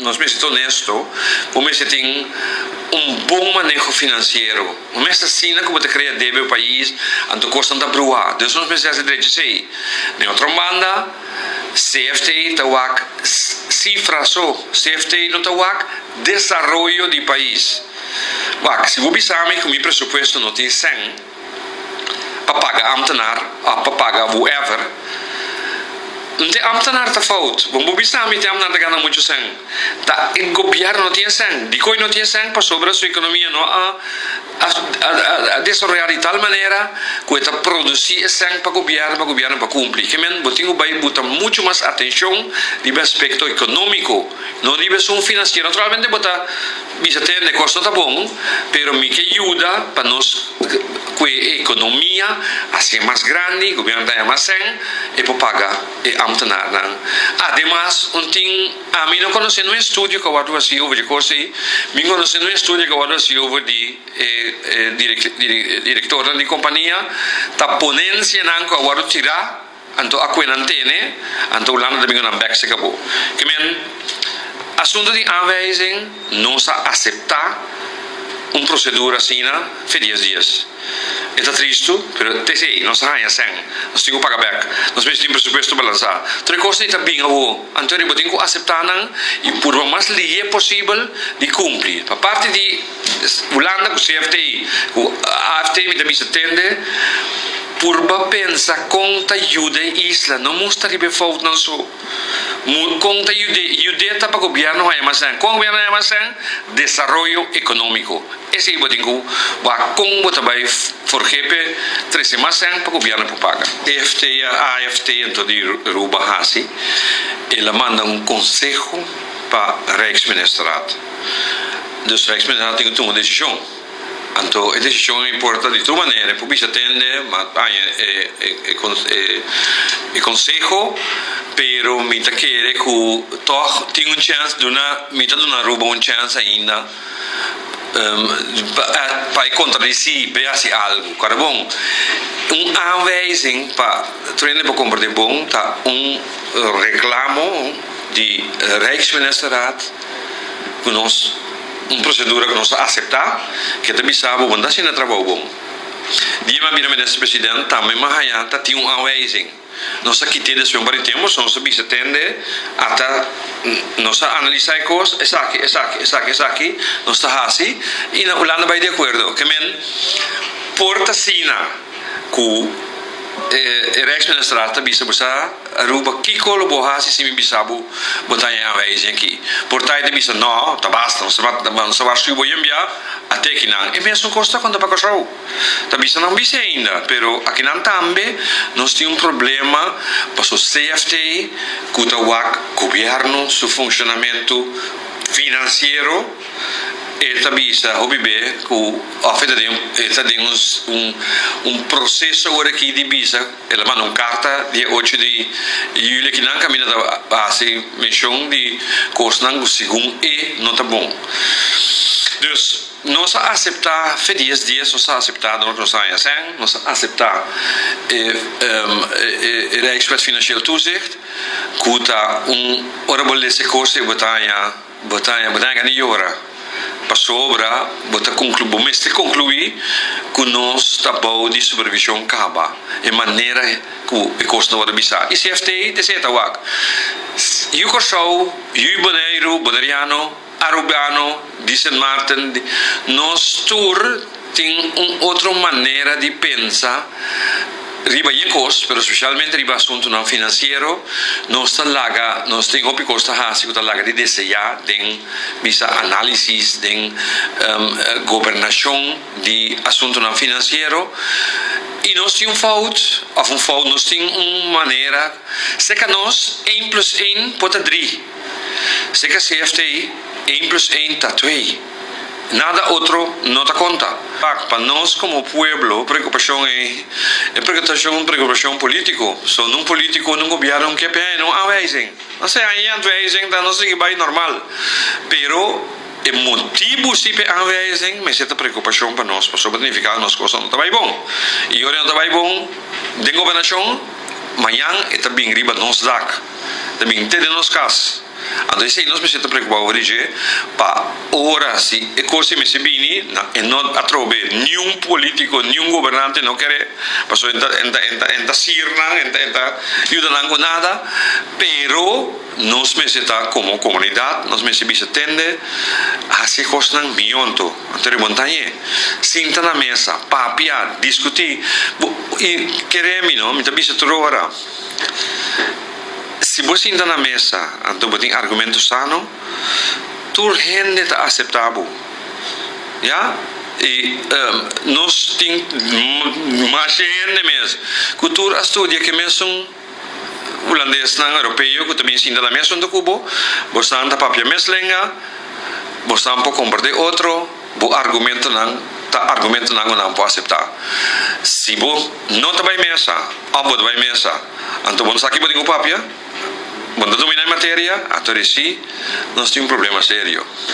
Nos mester ta honesto, bo mester tin un bon maneho finansiero. No mester asina ku bo ta krea debe bo pais, anto kosnan ta bruha. Dus nos mester hasi drechi esei. Den otro banda, CFT ta wak sifra so. CFT no ta wak desaroyo di pais. Wak, si bo bisa mi ku mi presupuesto no tin sèn pa paga ambtenaar òf pa paga whoever, no t'e ambtenaar ta fout. Bo bo bisa mi t'e ambtenaar ta gana muchu sèn. Ta e gobièrnu no tin e sèn. Dikon e no tin e sèn? Pasobra su ekonomia no a a desaroyá di tal manera ku e ta produsí e sèn pa gobièrnu, pa gobièrnu pa kumpli. Ke men bo tin ku bai buta muchu mas atenshon riba e aspekto ekonómiko, no riba esun finansiero. Naturalmente bo ta bisa tende kos no ta bon, pero mi ke yuda pa nos ku e ekonomia hasié mas grandi, gobièrnu ta haña mas sèn, e por paga e ámtenarnan. Ademas un tin. Ami no konosé no estudio ku a wòrdu hasi over di kos ei. Mi konosé no estudio ku a wòrdu hasi over di e direktornan di kompania. Ta ponensianan ku a wòrdu tirá, anto a kue nan tene, anto Hulanda ta bin ku nan bèk se kabo. Ke men, asuntu di aanwijzing, nos a aseptá un prosedura asina fe dies dies. E ta tristu, pero ta esei, nos a haña sèn, nos tin ku paga bèk, nos mester tin presupuesto balansá. Tur e kosnan ei ta bin awo, anto riba tin ku aseptá nan i purba mas lihé posibel di kumpli. Pa parti di Hulanda ku CFT ku AFT mi ta bisa tende, purba pensa kon ta yuda e isla, no mustra riba e foutnan so. Kon ta yud'é? Yud'é ta pa gobièrnu haña mas sèn. Kon gobièrnu haña mas sèn? Desaroyo ekonómiko. Esei bo tin ku wak kon bo ta bai forgé p'e trese mas sèn pa gobièrnu por paga. EFT AFT anto di Aruba hasi, el a manda un konseho pa Rijksministerraad. Dus Rijksministerraad tin ku tuma un desishon. Anto e desishon ei por ta di tur manera, e por bisa tende, ma haña e konseho, pero mi ta kere ku tòg tin un chèns duna, mi ta duna Aruba un chèns ainda pa e kontradisí, pa e hasi algu. Kòrda bon, un aanwijzing pa tur hende por komprendé bon ta un reklamo di Rijksministerraad ku nos. Un prosedura ku nos ta aseptá, ke ta bisa bo bo no ta hasiendo e trabou bon. Dia mi a bira minister president tambe mi a haña ta tin un aanwijzing. Nos a kit'é despues un par di tempu, so nos a bisa tende ata nos a analisá e kos, esaki, esaki, esaki, esaki nos ta hasi i na Hulanda bai di akuerdo. Ke men por ta asina ku e Rijksministerraad ta bisa bo sa. Aruba, Kiko lo bo hasi si mi bisa bo bo ta haña aanwijzing aki? Por ta e ta bisa, No, ta basta, nos ta nos ta warschuw bo yen bia, ate akinan. E mesun kos ta konta pa Kòrsou. Ta bisa nan bisa ainda, pero akinan tambe nos tin un problema paso CFT ku ta wak gobièrnu su funshonamentu finansiero, e ta bisa hopi be ku òf e ta den e ta den un un proseso awor aki di bisa. El a manda un karta dia ocho di yüli aki nan kaminda ta hasi menshon di kosnan ku segun e no ta bon. Dus, nos a aseptá fe dies dies nos a aseptá dor ku nos a haña sèn, nos a aseptá e e Rijkswet Financieel Toezicht ku ta un ora bo lesa e kos ei bo ta haña Bo ta haña bo ta haña gana di yora pasobra bo ta conclu bo mester conclui cu nos ta bou di supervision caba e manera cu e cosnan worde bisa y CFT ta esey ta wak yu Corsou yu Boneiru Boneriano Arubano di Sint Maarten nos tur Tin un otro manera di pensa riba yen kos, pero spesialmente riba asuntunan finansiero. Nos ta laga, nos tin hopi kos ta hasi ku ta laga di deseá den bisa análisis, den gobernashon di asuntunan finansiero. I nos tin un fout, òf un fout, nos tin un manera, seka nos, één plus één por ta dri. Seka CFT, één plus één ta twee. Nada otro no ta konta. Pak, pa nos komo pueblo, preokupashon ei, e preokupashon un preokupashon polítiko. So nun polítiko, nun gobièrnu un ke p'e nun aanwijzing. No se haña e aanwijzing ta nos sigui bai normal. Pero e motibu si p'e aanwijzing mester ta preokupashon pa nos, pasobra ta nifiká nos kosnan no ta bai bon. I ora e no ta bai bon den gobernashon, mañan e ta bin riba nos dak, ta bin te den nos kas. Anto esei nos mester ta preocupa over di dje pa ora si e cos ei mester bini na e no atrobe niun politico niun gobernante no kere pasobra e ta e ta e ta e ta sir nan e ta e ta yuda nan cu nada pero nos mester ta como comunidad nos mester bisa tende haci e cosnan mihonto anto riba un tañe sinta na mesa papia discuti bo y kere mi no mi ta bisa tur ora. Si bo sinta na mesa anto bo tin argumento sano, tur hende ta aseptá bo. Ya, i nos tin masha hende mes ku tur a studia ke mesun hulandesnan europeo ku ta bin sinta na mesa huntu ku bo, bosnan ta papia mes lenga, bosnan por komprendé otro. Bo argumentonan ta argumentonan ku nan por aseptá. Si bo no ta bai mesa òf bo ta bai mesa, anto bo no sa ki bo tin ku papia, bo no ta dominá e materia, anto di si nos tin un problema serio.